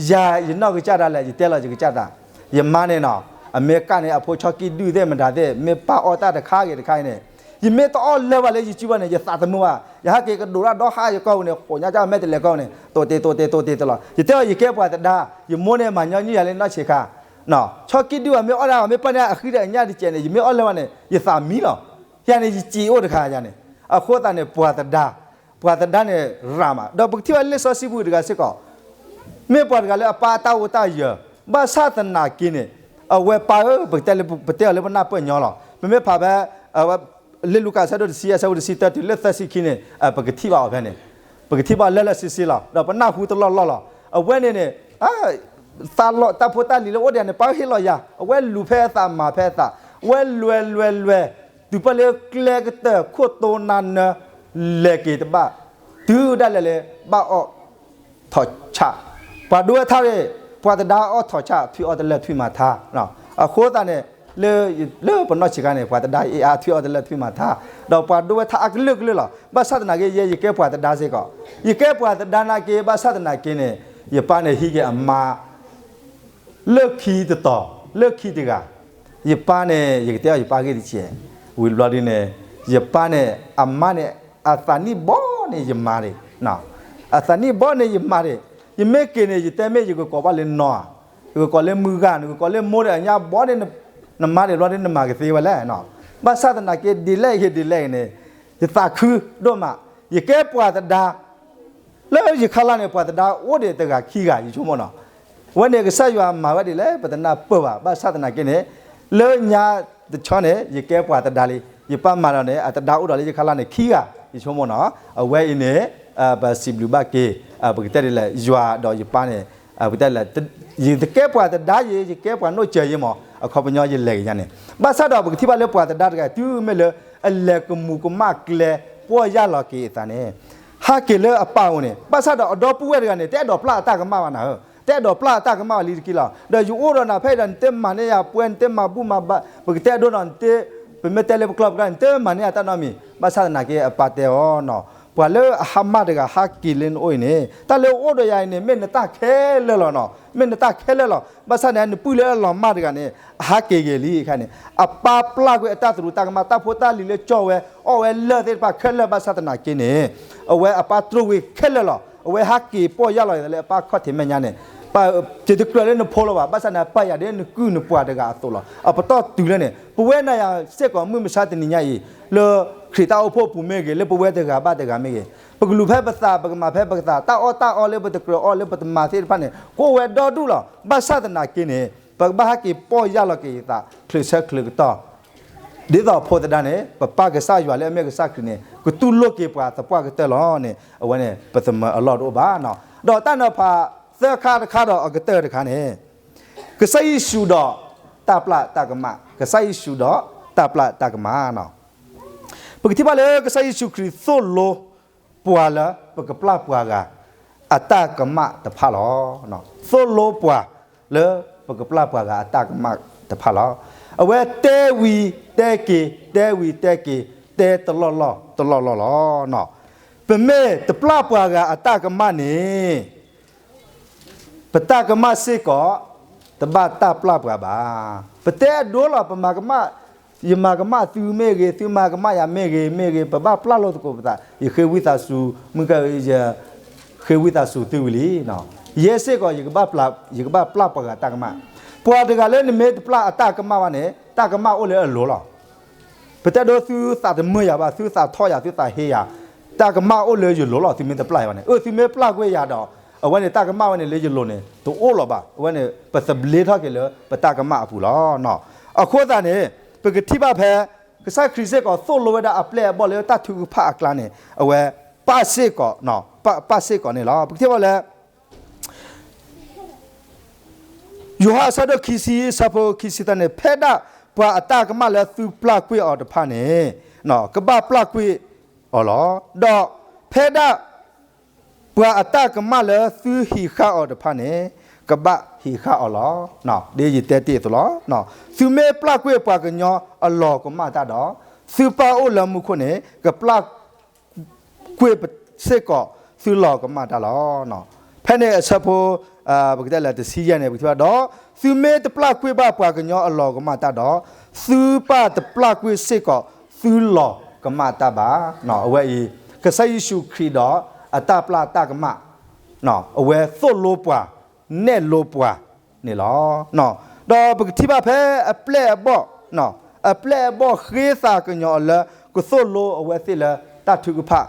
ယၤယနီၢ်ကစၢ်ဒၣ်လဲာ် ယတဲလီၤယကစၢ်သး, ယမါန့ၣ်နီၤ အမ့ၢ်ကၣ်န့ၣ် အဖိဆီကံၣ်ဒုၣ်သ့ၣ်မတၤသ့ၣ် မ့ၢ်ပာ်အီၣ်တၢ်တခါဂ့ၤတခါအံၤန့ၣ်, ယမ့ၢ်တအီၣ်လၢၤဘၣ်လၢယစုဘၣ်န့ၣ် ယသးသမူဘၣ်, ယဟဲက့ၤကဒိးတၢ်ဒီဟါယကီၢ်ပူၤန့ၣ် ဃိးညါကၢ်မဲာ်တလဲၤကီၢ်ပူၤန့ၣ် တိာ်တ့ၤတိာ်တ့ၤတိာ်တ့ၤတလီၤ. ယတဲအီၤ ယကဲပှၤသဒါ, ယမိၢ်န့ၣ် မၤညီနုၢ်ယၤလၢနီၢ်ဆံးခါ, ဆီကံၢ်ဒုၣ်အမ့ၢ်အီၣ်ဒၣ် မ့ၢ်ပၢ်န့ၢ်အဃံဒီးအညၣ်တစဲးန့ၣ် ယမ့ၢ်အီၣ်လၢၤဘၣ်န့ၣ် ယသးမံလီၤ. ယၤန့ၣ် ယစံးအိၣ်တခါယၤန့ၣ်, အဃိသတးန့ၣ် ပှၤသဒါ, ပှၤသဒါန့ၣ်ရၤမး, ဒီးပကထံၣ်ဘၣ်လၢလံာ်စီဆှံပူၤတဂၤစ့ၢ်ကီး မ့ၢ်ပှၤတဂၤလၢအပၢ်အတၢ်အိၣ်တၢ်ယၢၤ, ဘၣ်ဆၣ်သနာ်က့န့ၣ်, အဝဲပၢ်ဧၢ, ပကတဲလၢပနၢ်ပၢၢ်ညီလီၤ. ပမ့ၢ်ဖးဖဲ လံာ်လူၤကၣ်အဆၢဒိၣ်တဆံ အဆၢဖိတဆံတၢတုၤလၢသၢဆံခံန့ၣ် ပကထံၣ်ဘၣ်အီၤဖဲန့ၣ်, ပကထံၣ်ဘၣ်လၢလၢဆ့ဆ့လီၤ. ဒီးပနၢ်ဟူတလီၢ်လီၢ်လီၤ. အဝဲန့ၣ်န့ၣ် တၢ်ဖိတၢ်လံၤလၢအိၣ်ဒံးန့ၣ် ပၢ်ဟ့ၣ်လီၤယၤ, အဝဲလူၤဖဲအသးမၤဖဲအသး, အဝဲလွဲလွဲလွဲ, တုၤပၢၢ်လၢကျဲကတၢၢ်ခိၣ်တိနါနၢ လဲၤက့ၤတဘၣ်, တုၤဒၣ်လဲာ်လၢ ဘၣ်အီၣ်ထိးဆၣ်, ပှၤဒိဝဲထါရ့ၣ်, ပှၤသဒါအီၣ်ထိးဆၣ် ထွံၣ်အီၣ်တလၢာ်ထွံၣ်မၤထါ, အဃိသတးန့ၣ် လၢပနီၢ်ဆံးခါန့ၣ် ပှၤသဒါအံၤအါ ထွံၣ်အီၣ်တလၢာ်ထွံၣ်မၤထါ, ဒီးပှၤဒိဝဲထါအကလုာ်ကလုာ်လီၤ. ဘၣ်ဆၣ်သနာ်က့ ယဲယကဲပှၤသဒါစ့ၢ်ကီး, ယကဲပှၤသဒါနာ်က့ ဘၣ်ဆၣ်သနာ်က့န့ၣ် ယပၢ်န့ၣ်ဟံးက့ၤအမါ လၢခံတတီၤ, လၢခံတဂၤ, ယပၢ်န့ၣ် ယကတဲအီၤယပၢ်ဂ့ၢ်တစဲး, ဝံၤဘျီဒ်န့ၣ် ယပၢ်န့ၣ် အမါန့ၣ် အသးနံၣ်ဘီန့ၣ်ယမါဒံး, အသးနံၣ်ဘီန့ၣ်ယမါဒံး, ယမ့ၢ်က့ၤန့ၣ် ယတဲမ့ၢ်ယကကိးဘၣ်လၢနီၢ်ဧါ, ယကကိးလၢမုၢ်ဂၤ, နကကိးလၢမိၢ်ဒီးအညါဘီန့ၣ် နမါဒံးဘျီဒ်နမၤကသ့ဝဲလဲၣ်, ဘၣ်ဆၣ်သနာ်က့ ဒ်လဲၣ်ဂ့ၤဒ်လဲၣ်ဂ့ၤန့ၣ် ယသးခုဒိၣ်မး, ယကဲပှၤသဒါ လၢယခါလၢ်န့ၣ် ပှၤသဒါအိၣ်ဒံးတဂၤခံဂၤ ယဆိကမိၣ်နီၤ, အဝဲန့ၣ် ကစၢ်ယွၤမၤဝဲဒ်လဲၣ် ပတနၢ်ပၢၢ်ဘၣ်. ဘၣ်ဆၣ်သနာ်က့န့ၣ် လၢညါတဆီန့ၣ် ယကဲပှၤသဒါလံ, ယပၢ်မၤဒီးန့ၣ် အသဒါအိၣ်ဒီးလၢယခါလၢ်န့ၣ်ခံဂၤ ယဆိကမိၣ်နီၤ, အဝဲအံၤန့ၣ် ပစံးဘျုးဘၣ်က့ၤ ပကတဲဒ်လဲၣ် ယွၤဒီးယပၢ်န့ၣ် ပကတဲဒ်လဲၣ် ယတကဲပှၤသဒါယ့ၤ ယကဲပှၤနီၢ်စၢၤယ့ၤမး အခီပညီယလဲၤက့ၤညါန့ၣ်, ဘၣ်ဆၣ်ဒီးပကထံၣ်ဘၣ်လၢပှၤသဒါတဂၤ တုၤမ့ၢ်လၢ အလဲၤကမူၤကမၣ်ကျဲ ပီၢ်ယၢ်လီၤက့ၤအသးန့ၣ် ဟးက့ၤလၢအပၢ်အအိၣ်န့ၣ်, ဘၣ်ဆၣ်ဒီးအဒီပုၢ်ဝဲၢ်တဂၤန့ၣ် တအဲၣ်ဒိးပျၢ်အတၢ်ကမၣ်ဘၣ်နၤဧၢ, တအဲၣ်ဒိးပျၢ်အတၢ်ကမၣ်ဘၣ်လံတက့ၢ်လီၤ. ဒီးယအိၣ်ဒီးနၤဖဲအံၤဒီး နတမၤန့ၢ်ယၤပှဲၤ နတမၤဘူၣ်မၤဘါ ပကတဲဒိနီၤ နတ ပမ့ၢ်တဲလၢပကျီၢ်ပကျါ နတမၤန့ၢ်ယၤတၢ်နီတမံၤ, ဘၣ်ဆၣ်သနာ်က့အပၢ်တဲအီၤနီၤ, ပှၤလၢအဟါမၢ်တဂၤဟးက့ၤလၢနအိၣ်အံၤန့ၣ် တၢ်လၢအအိၣ်ဒီးယၤအံၤန့ၣ် မ့ၢ်နတၢ်ခဲလၢာ်လီၤနီၤ, မ့ၢ်နတၢ်ခဲလၢာ်လီၤ. ဘၣ်ဆၣ်န့ၣ် နပုၢ်လၢအလီၤမၢ်တဂၤန့ၣ် အဟးက့ၤဂ့ၤလံအခါန့ၣ် အပၢ်ပျၢ်ကွံာ်အတၢ်သရူးတၢ်ကမၣ် တၢ်ဖိတၢ်လံၤလၢကၠီဝဲ အီၣ်ဝဲလၢာ်သ့ၣ်တဖၣ်ခဲလၢာ် ဘၣ်ဆၣ်သနာ်က့န့ၣ် အဝဲအပၢ်တြီကွံာ်ခဲလၢာ်လီၤ. အဝဲဟးက့ၤပီၢ်ယၢ်လီၤက့ၤအသးလၢအပၢ်ခီၣ်ထံးမဲာ်ညါန့ၣ် ပ ယတကြၢးလၢနဖိလီၤဘၣ်, ဘၣ်ဆၣ်န့ၣ် ပၢ်ယၤဒ်နကုၢ်နပှၤတဂၤအသိးလီၤ. အပတီၢ်တုၤလၢန့ၣ် ပဝဲနၤယၤစ့ၢ်ကီး မုၢ်မဆါတနံၤညါအံၤ လၢခရံာ်တၢ်အိၣ်ဖှိၣ်ပူၤမ့ၢ်ဂ့ၤ လၢပဝဲတဂၤဘၣ်တဂၤမ့ၢ်ဂ့ၤ ပကလူၤဖဲပသး ပကမၤဖဲပသး တၢ်အီၣ်တၢ်အီလၢပတကြၢးအီၣ်လၢပတမၤသ့ၣ်တဖၣ်န့ၣ် ကအိၣ်ဝဲဒီဒူၣ်လီၤ. ဘၣ်ဆၣ်သနာ်က့န့ၣ် ပကဘၣ်ဟဲက့ၤပီၢ်ယၢ်လီၤက့ၤအသး ချုးဆၢချုးကတီၢ် ဒ်သိးဖိသဒါန့ၣ် ပပၢ်ကစၢ်ယွၤလၢအမ့ၢ်ကစၢ်ခရံာ်န့ၣ် ကတူၢ်လိာ်က့ၤပှၤသပှၢ်ကတၢၢ်လီၤန့ၣ် အဝဲန့ၣ် ပသမၢအလီၢ်တအိၣ်ဘၣ်နီၤ. ဒီးတၢ်နီၤဖးသၢခါတခါဒီးအကတၢၢ်တခါန့ၣ် ကစၢ်ယ့ၣ်ၡူးဒီးတၢ်ပျၢ်တၢ်ကမၣ်, ကစၢ်ယ့ၣ်ၡူးဒီးတၢ်ပျၢ်တၢ်ကမၣ်နီၤ. ပကထံၣ်ဘၣ်လၢကစၢ်ယ့ၣ်ၡူးခရံာ်သိၣ်လိပှၤလၢပကပျၢ်ပှၤဂၤ အတၢ်ကမၣ်တဖၣ်လီၤ. သိၣ်လိပှၤလၢပကပျၢ်ပှၤဂၤအတၢ်ကမၣ်တဖၣ်လီၤ. အဝဲတဲဝံၤတဲက့ၤ တဲဝံၤတဲက့ၤ တဲတလီၢ်လီၢ်တလီၢ်လီၢ်လီၤ. ပမ့ၢ်တပျၢ်ပှၤဂၤအတၢ်ကမၣ်န့ၣ် ပတၢ်ကမၣ်စ့ၢ်ကီး တဘၣ်တၢ်ပျၢ်ပှၤဘၣ်. ပတဲအဒိလီၤ ပမၤကမၣ်, ယမၤကမၣ်သုမ့ၢ်ဂ့ၤ, သုမၤကမၣ်ယၤမ့ၢ်ဂ့ၤ, မ့ၢ်ဂ့ၤ, ပဘၣ်ပျၢ်လိာ်သကိးပသး, ယဃ့ဝံသးစူၤ, မုၢ်က, ယဃ့ဝံသးစူၤသုဝံၤလံ. ယဲစ့ၢ်ကီး ယကဘၣ်ပျၢ်ပှၤဂၤတၢ်ကမၣ်. ပှၤတဂၤလၢနမ့ၢ်တပျၢ်အတၢ်ကမၣ်ဘၣ်န့ၣ် တၢ်ကမၣ်အိၣ်လၢအလိၤလီၤ. ပတဲဒိသုသးတမုာ်ယၤဘၣ်, သုသးထီၣ်ယၤ, သုသးဟ့ယၤ, တၢ်ကမၣ်အိၣ်လၢယလိၤလီၤ. သုမ့ၢ်တပျၢ်ယၤဘၣ်န့ၣ်, အၢ သုမ့ၢ်ပျၢ်ကွံာ်ယၤဒီး အဝဲန့ၣ် တၢ်ကမၣ်ဝဲန့ၣ်လၢယလိၤန့ၣ် တအိၣ်လီၤဘၣ်. အဝဲန့ၣ် ပသဘျ့ထီၣ်က့ၤလၢပတၢ်ကမၣ်အပူၤလီၤ. အဃိသတးန့ၣ် ပကထံၣ်ဘၣ်ဖဲ ကစၢ်ခရံာ်စ့ၢ်ကီးသိၣ်လိဝဲဒၣ်အပျဲၢ်အဘီၣ်လၢတၢ်ထုကဖၣ်အကျါန့ၣ် အဝဲပၢ်စ့ၢ်ကီး, ပၢ်စ့ၢ်ကီးန့ၣ်လီၤ. ပကထံၣ်ဘၣ်လၢ ယိၤဟၣ်အဆၢဒိၣ်ခံဆံ အဆၢဖိခံဆံသၢန့ၣ်, ဖဲဒၣ်ပှၤအတၢ်ကမၣ်လၢသုပျၢ်ကွံာ်အီၤတဖၣ်န့ၣ် ကဘၣ်ပျၢ်ကွံာ်အီၤလီၤ. ဒီးဖဲဒၣ်ပှၤအတၢ်ကမၣ်လၢသုဟံးဃာ်အီၤတဖၣ်န့ၣ် ကဘၣ်ဟံးဃာ်အီၤလီၤ. ဒ်ယတဲတ့ၢ်အသိးလီၤ. သုမ့ၢ်ပျၢ်ကွံာ်ပှၤကညီအလီၤကမၣ်တၢ်ဒီး, သုပၢ်အိၣ်လၢမူခိၣ်န့ၣ် ကပျၢ် ကွံာ်စ့ၢ်ကီးသုလီၤကမၣ်တၢ်လီၤ. ဖဲန့ၣ်အဆၢဖိ ပကတဲလၢတဆံယဲၢ်န့ၣ် ပကထံၣ်ဘၣ်ဒီး, သုမ့ၢ်တပျၢ်ကွံာ်ဘၣ်ပှၤကညီအလီၤကမၣ်တၢ်ဒီး, သုပၢ်တပျၢ်ကွံာ်စ့ၢ်ကီးသုလီၤ တၢ်ပျၢ်လိာ်သးတၢ်ကမၣ်တၢ်ဘၣ်. အဝဲအံၤ ကစၢ်ယ့ၣ်ၡူးခရံာ်ဒီးအတၢ်ပျၢ်တၢ်ကမၣ် အဝဲသိၣ်လိပှၤ နဲၣ်လိပှၤန့ၣ်လီၤ. ဒီးပကထံၣ်ဘၣ်ဖဲအပျဲၢ်အဘီၣ်, အပျဲၢ်အဘီၣ်ဃ့သးကညီၤအီၤလၢ ကသိၣ်လိအဝဲသ့ၣ်လၢတၢ်ထုကဖၣ်,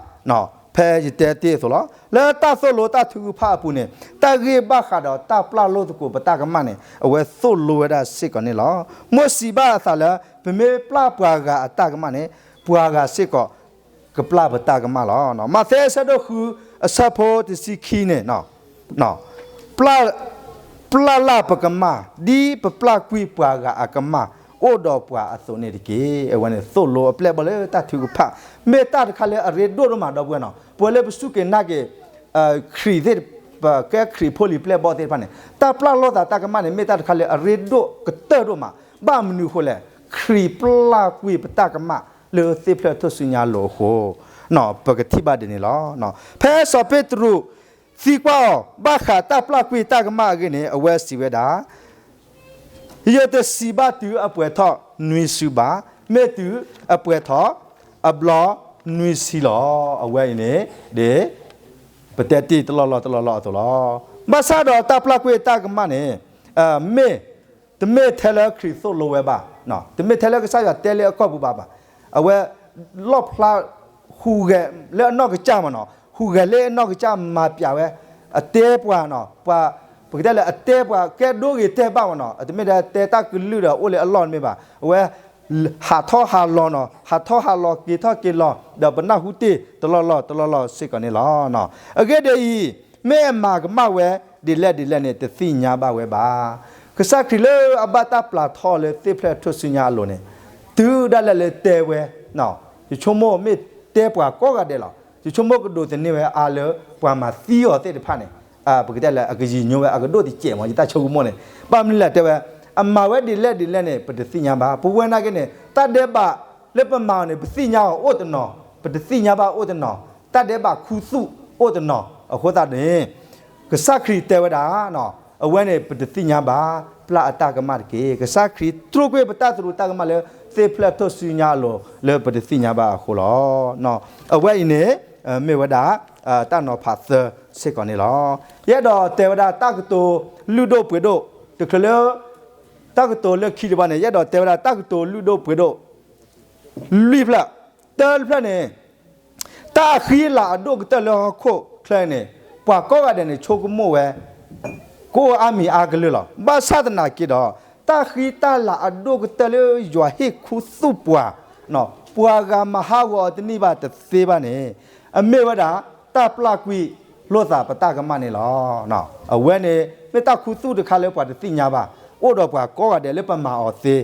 ဖဲယတဲတ့ၢ်အသိးလီၤ. လၢတၢ်သိၣ်လိတၢ်ထုကဖၣ်အပူၤန့ၣ် တၢ်ဂ့ၢ်ဘၣ်ဃးဒီးတၢ်ပျၢ်လိာ်သကိးပတၢ်ကမၣ်န့ၣ် အဝဲသိၣ်လိဝဲဒၣ်စ့ၢ်ကီးန့ၣ်လီၤ. မိၢ်စံးဘၣ်အသးလၢ ပမ့ၢ်ပျၢ်ပှၤဂၤအတၢ်ကမၣ်န့ၣ် ပှၤဂၤစ့ၢ်ကီး ကပျၢ်ပတၢ်ကမၣ်လီၤ. မးသဲအဆၢဒိၣ်ဃု အဆၢဖိတဆံခံန့ၣ် ပျၢ်လၢ်ပကမၣ် ဒ်ပပျၢ်ကွံာ်ပှၤဂၤအကမၣ် အိၣ်ဒီးပှၤအသိးန့ၣ်တက့ၢ်. အဝဲန့ၣ်သိၣ်လိအပျဲၢ်အဘီၣ်လၢတၢ်ထုကဖၣ် မ့ၢ်တၢ်တခါလၢအရ့ဒိၣ်ဒိၣ်မး ဒီပုၢ်ဝဲၢ်နီၤ. ပဝဲလၢပစူၢ်က့ၤနာ်က့ၤ ခရံာ်သ့ၣ် ပကဲခရံာ်ဖိလံၤပျဲၢ်ဘီၣ်သ့ၣ်တဖၣ်န့ၣ် တၢ်ပျၢ်လိာ်သးတၢ်ကမၣ်န့ၣ် မ့ၢ်တၢ်တခါလၢအရ့ဒိၣ်ကတၢၢ်ဒိၣ်မး. ဘၣ်မနုၤအဃိလဲၣ်, ခရံာ်ပျၢ်ကွံာ်ပတၢ်ကမၣ်လၢသ့ၣ်ဖျၢၣ်ထူၣ်စုညါအလိၤအဃိ, ပကထံၣ်ဘၣ်ဒ်န့ၣ်လီၤ. ဖဲစီၤပ့းတရူးသံကွၢ်အီၤ ဘၣ်ဃးတၢ်ပျၢ်ကွံာ်တၢ်ကမၣ်အဂ့ၢ်န့ၣ် အဝဲစံးဝဲဒၣ် ယတစံးဘၣ်တုၤအပှဲၤထီၣ်နွံစုဘၣ်, မ့ၢ်တုၤအပှဲၤထီၣ်အဘျီနွံဆံလီၤ. အဝဲအံၤန့ၣ် ဒ် ပတဲတ့ၢ်တလီၢ်လီၢ်တလီၢ်လီၢ်အသိးလီၤ. ဘၣ်ဆၣ်ဒီးတၢ်ပျၢ်ကွံာ်တၢ်ကမၣ်န့ၣ် မ့ၢ် တမ့ၢ်ထဲလၢခရံာ်သိၣ်လိဝဲဘၣ်, တမ့ၢ်ထဲလၢကစၢ်ယွၤတဲလၢအကီၢ်ပူၤဘၣ်ဘၣ်. အဝဲ လီၣ်ဖျါ ဟူးဂဲၤလၢအနီၢ်ကစၢ်မးနီၤ, ဟူးဂဲၤလၢအနီၢ်ကစၢ်မၤပျးဝဲ, အတဲပှၤနီၤ, ပှၤ ပကတဲလၢအတဲပှၤကဲဒိဂ့ၤတဲာ်ဘၣ်မးနီၤ, တမ့ၢ်ဒၣ်တဲတၢ်ကလုၢ်ဒီးအိၣ်လၢအလီၢ်တမ့ၢ်ဘၣ်. အဝဲ ဟးထီၣ်ဟးလီၤနီၤ, ဟးထီၣ်ဟးလီၤက့ၤထီၣ်က့ၤလီၤ ဒီးပနၢ်ဟူတ့ၢ်တလီၢ်လီၢ်တလီၢ်လီၢ်စ့ၢ်ကီးန့ၣ်လီၤ. အဂ့ၢ်ဒ်အံၤ, မ့ၢ်အမၤကမၣ်ဝဲဒ်လဲၣ်ဒ်လဲၣ်န့ၣ် တသ့ၣ်ညါဘၣ်ဝဲဘၣ်. ကစၢ်ခရံာ်လၢအဘၣ်တၢ်ပျၢထီလၢသ့ၣ်ဖျၢၣ်ထူၣ်စုညါအလိၤန့ၣ် တုၤဒၣ်လဲာ်လၢတဲဝဲ, ယဆိကမိၣ်မ့ၢ်တဲပှၤကိးဂၤဒဲးလီၤ. ယဆိကမိၣ်ကဒိးသန့ၤဝဲအါလၢပှၤမၤသံအီၤသ့ၣ်တဖၣ်န့ၣ်, ပကတဲလၢအကယံာ်ညိဝဲအကဒိၣ်တစဲးမး ယတၢ်ဆိကမိၣ်န့ၣ်. ဘၣ်မနုၤလဲၣ်တဲဝဲ, အမၤဝဲဒ်လဲၣ်ဒ်လဲၣ်န့ၣ် ပတသ့ၣ်ညါဘၣ်. ပဝဲနာ်က့န့ၣ် တၢ်ဒဲးဘးလၢပမၤအီၤန့ၣ် ပသ့ၣ်ညါအီၤအိၣ်တနီၤ, ပတသ့ၣ်ညါဘၣ်အိၣ်တနီၤ, တၢ်ဒဲးဘးခူသူၣ်အိၣ်တနီၤ. အဃိသတးန့ၣ် ကစၢ်ခရံာ်တဲဝဲဒၣ်, အဝဲန့ၣ်ပတသ့ၣ်ညါဘၣ်, ပျၢ်အတၢ်ကမၣ်တက့ၢ်. ကစၢ်ခရံာ်တြူာ်ကွံာ်ပတၢ်သရူးတၢ်ကမၣ်လၢသ့ၣ်ဖျၢၣ်ထူၣ်စုညါအလိၤ လၢပတသ့ၣ်ညါဘၣ်အဃိလီၤ. အဝဲအံၤန့ၣ် မ့ၢ်ဝဲဒၣ် တၢ်နီၤဖးသၢစ့ၢ်ကီးန့ၣ်လီၤ. ယအဲၣ်ဒိးတဲဝဲဒၣ်တၢ်ကတိၤလုၢ်ဒိၣ်ပှ့ၤဒိၣ် တချုးလၢ တၢ်ကတိၤလၢခံတဘၣ်န့ၣ် ယအဲၣ်ဒိးတဲဝဲဒၣ်တၢ်ကတိၤလုၢ်ဒိၣ်ပှ့ၤဒိၣ် လွံၢ်ဖျၢၣ်, တၢတဖျၢၣ်န့ၣ် တၢ်အဃံအလၤအဒိၣ်ကတၢၢ်လၢဟီၣ်ခိၣ်ချၢန့ၣ် ပှၤကိးဂၤဒဲးန့ၣ် ဆိကမိၣ်ဝဲ ကအိၣ်အါမံၤအါကလုာ်လီၤ. ဘၣ်ဆၣ်သနာ်က့ဒီး တၢ်ဃံတၢ်လၤအဒိၣ်ကတၢၢ်လၢယွၤဟ့ၣ်ခူသူၣ်ပှၤ, ပှၤဂၤမၤဟးဂီၤအီၤတန့ၢ်ဘၣ်တသ့ဘၣ်န့ၣ် အမ့ၢ်ဝဲဒၣ် တၢ်ပျၢ်ကွံာ်လိာ်သးပတၢ်ကမၣ်န့ၣ်လီၤ. အဝဲန့ၣ် မ့ၢ်တၢ်ခူသူၣ်တခါလၢပှၤတသ့ၣ်ညါဘၣ်, အိၣ်ဒီးပှၤကိးဂၤဒဲးလၢပမၤအီၤသ့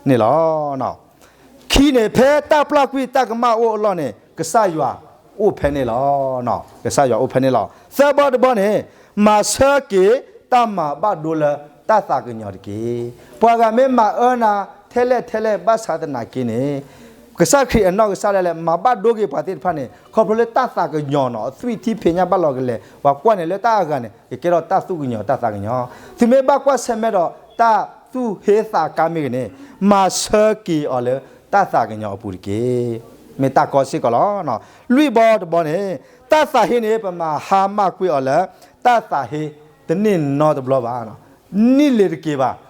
န့ၣ်လီၤ. ခံန့ၣ် ဖဲတၢ်ပျၢ်ကွံာ်တၢ်ကမၣ်အိၣ်အလီၢ်န့ၣ် ကစၢ်ယွၤအိၣ်ဖဲန့ၣ်လီၤ. ကစၢ်ယွၤအိၣ်ဖဲန့ၣ်လီၤ. သၢဘီတဘီန့ၣ် မၤဆၢက့ၤတၢ်မၤဘၣ်ဒိလၢတၢ်သးကညီၤတက့ၢ်. ပှၤဂၤမ့ၢ်မၤအၢနၤထဲလဲၣ်ထဲလဲၣ်ဘၣ်ဆၣ်သနာ်က့န့ၣ် ကစၢ်ခရံာ်အနီၢ်ကစၢ်ဒၣ်လဲာ် မၤဘၣ်ဒိက့ၤပှၤသ့ၣ်တဖၣ်န့ၣ် ခီဖျိလၢတၢ်သးကညီၤနီၤ အသွံၣ်ထံဖံးညၣ်ဘၣ်လီၤကလဲာ် ပှၤကွၢ်န့ၣ်လၢတၢ်အဂၤန့ၣ် ကကဲထီၣ်တၢ်သူၣ်ကညီၤတၢ်သးကညီၤ. သုမ့ၢ်ဘၣ်ကွၢ်ဆၢၣ်မဲာ်ဒီးတၢ်သူၣ်ဟ့သးကါမ့ၢ်ဂ့ၤန့ၣ် မၤဆၢက့ၤအီၤလၢတၢ်သးကညီၤအပူၤတက့ၢ်. မ့ၢ်တၢ်ကီစ့ၢ်ကီးလီၤ. လွံၢ်ဘီတဘီန့ၣ် တၢ်သးဟ့န့ၣ် ပမၤဟါမၢ်ကွံာ်အီၤလၢ တၢ်သးဟ့တန့ၢ်နီတဘျီဘၣ် နံၣ်လ့ၤတက့ၤဘၣ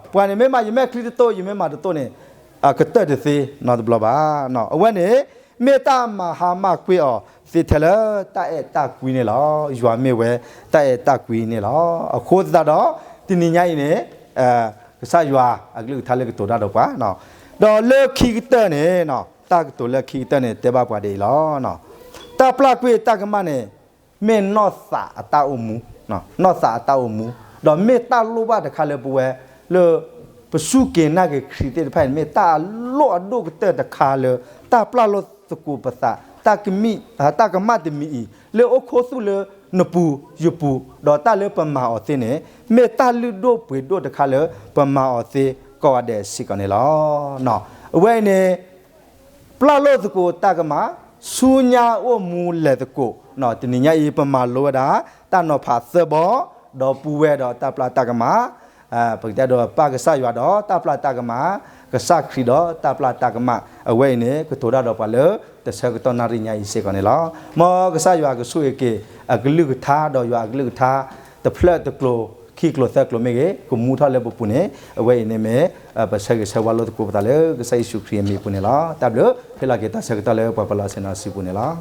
်. ပှၤန့ၣ်မ့ၢ်မၤယမဲာ်ချံတတိၢ် ယမ့ၢ်မၤတတိၢ်န့ၣ် ကတၢၢ်တသ့နီတဘျီဘၣ်. အဝဲန့ၣ် မ့ၢ်တၢ်မၤဟါမၢ်ကွံာ်အီၤသ့ထဲလၢတၢ်အဲၣ်တၢ်ကွံန့ၣ်လီၤ. ယွၤမ့ၢ်ဝဲတၢ်အဲၣ်တၢ်ကွံန့ၣ်လီၤ. အဃိသတးဒီး တနံၤညါအံၤန့ၣ် ကစၢ်ယွၤအကလုၢ်ကထါလၢကတိၤတၢ်ဒီးပှၤ ဒီးလၢခံကတၢၢ်န့ၣ် တၢ်ကတိၤလၢခံကတၢၢ်န့ၣ် တဲဘၣ်ပှၤဒ်အံၤလီၤ. တၢ်ပျၢ်ကွံာ်တၢ်ကမၣ်န့ၣ် မ့ၢ်နီၢ်သးအတၢ်အိၣ်မူ, နီၢ်သးအတၢ်အိၣ်မူ, ဒီးမ့ၢ်တၢ်လိၣ်ဘၣ်တခါလၢပဝဲ လၢ ပစူၢ်က့ၤနာ်က့ၤခရံာ်သ့ၣ်တဖၣ်န့ၣ် မ့ၢ်တၢ်လိၣ်အဒိၣ်ကတၢၢ်တခါလၢ တၢ်ပျၢ်လိာ်သကိးပသး တၢ်ကမၣ်တမံၤအံၤ လၢအိၣ်ခူသူၣ်လၢနပူၤယပူၤ ဒီးတၢ်လၢပမၤအီၤသ့န့ၣ် မ့ၢ်တၢ်လုၢ်ဒိၣ်ပှ့ၤဒိၣ်တခါလၢပမၤအီၤသ့ကိးဂၤဒဲးစ့ၢ်ကီးန့ၣ်လီၤ. အဝဲအံၤန့ၣ် ပျၢ်လိာ်သကိးတၢ်ကမၣ် ဆူညါအိၣ်မူလဲၤသကိး, တနံၤညါအံၤ ပမၤလိဝဲဒၣ် တၢ်နီၤဖးသၢဘီ, ဒီးပူၤဝဲဒီးတၢ်ပျၢ်တၢ်ကမၣ်, ပကတဲဒီးပၢ်ကစၢ်ယွၤဒီးတၢ်ပျၢ်တၢ်ကမၣ်, ကစၢ်ခရံာ်ဒီးတၢ်ပျၢ်တၢ်ကမၣ်အဝဲအံၤန့ၣ် ကတိၤတၢ်ဒီးပှၤလၢတဆၢကတီၢ်နၣ်ရံၣ်ညါအံၤစ့ၢ်ကီးန့ၣ်လီၤ. မ်ကစၢ်ယွၤကဆိၣ်ဂ့ၤက့ၤ အကလုၢ်ကထါဒီးယွၤအကလုၢ်ကထါ တဖျၢၣ်တကျိၤ ခံကျိၤသၢကျိၤမ့ၢ်ဂ့ၤ ကမူထီၣ်လၢပပူၤန့ၣ် အဝဲအံၤန့ၣ်မ့ၢ် ပဆၢဂ့ၤဆၢဝါလိာ်သကိးပသးလၢကစၢ်ယ့ၣ်ၡူးခရံာ်အမံၤအပူၤန့ၣ်လီၤ. တၢ်ဘျုး ဟ့ၣ်လီၤက့ၤတၢ်ဆၢကတီၢ်လၢပှၤပလီၢ်ဆ့ၣ်နီၤစုပူၤန့ၣ်လီၤ.